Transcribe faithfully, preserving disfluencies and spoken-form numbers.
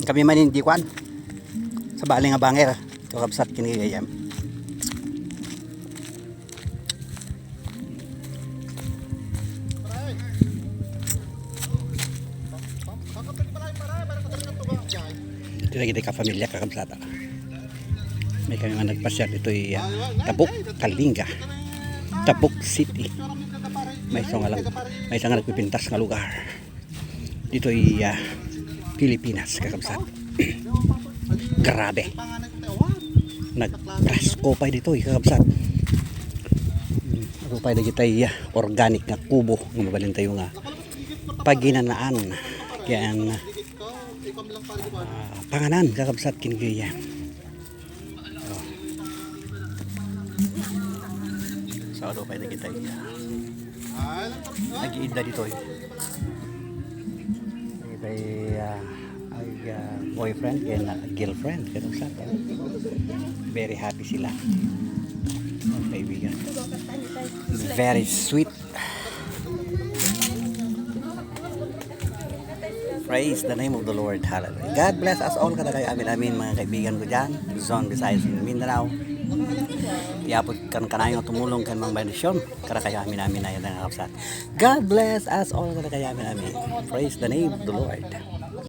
Kami man indi kuan. Sabali nga banger, kakabsat, ken gagayyem. Ditoy dagiti kapamilya, kakabsat. May kami nga nagpasiar ditoy, ah, Tabuk, Kalinga, Tabuk City. Maysa nga lang, maysa nga nagpipintas nga lugar ditoy, ah, Pilipinas, kakabsat. Grabe. Nagpresko pay ditoy, kakabsat. Hmm, adu pay dagiti, ah, organic nga kubo nga mabalintayo nga paginanaan. Ken, ah, panganan, kakabsat, ken gagayyem. Oh. So, adu pay dagiti, ah, nag-iidda ditoy. Dagiti, ah, ag-, ah, boyfriend ken, ah, girlfriend, kakabsat, eh. Very happy sila, mga kaibigan. Very sweet. Praise the name of the Lord. Hallelujah. God bless us all, kadakayo amin, amin, mga kaibigan ko dyan, Luzon, Visayas, and Mindanao. Ti Apo kankanayon nga tumulong ken mangbendisyon kadakayo amin, amin, ayan nga kakabsat. God bless us all, kadakayo amin, amin. Praise the name of the Lord.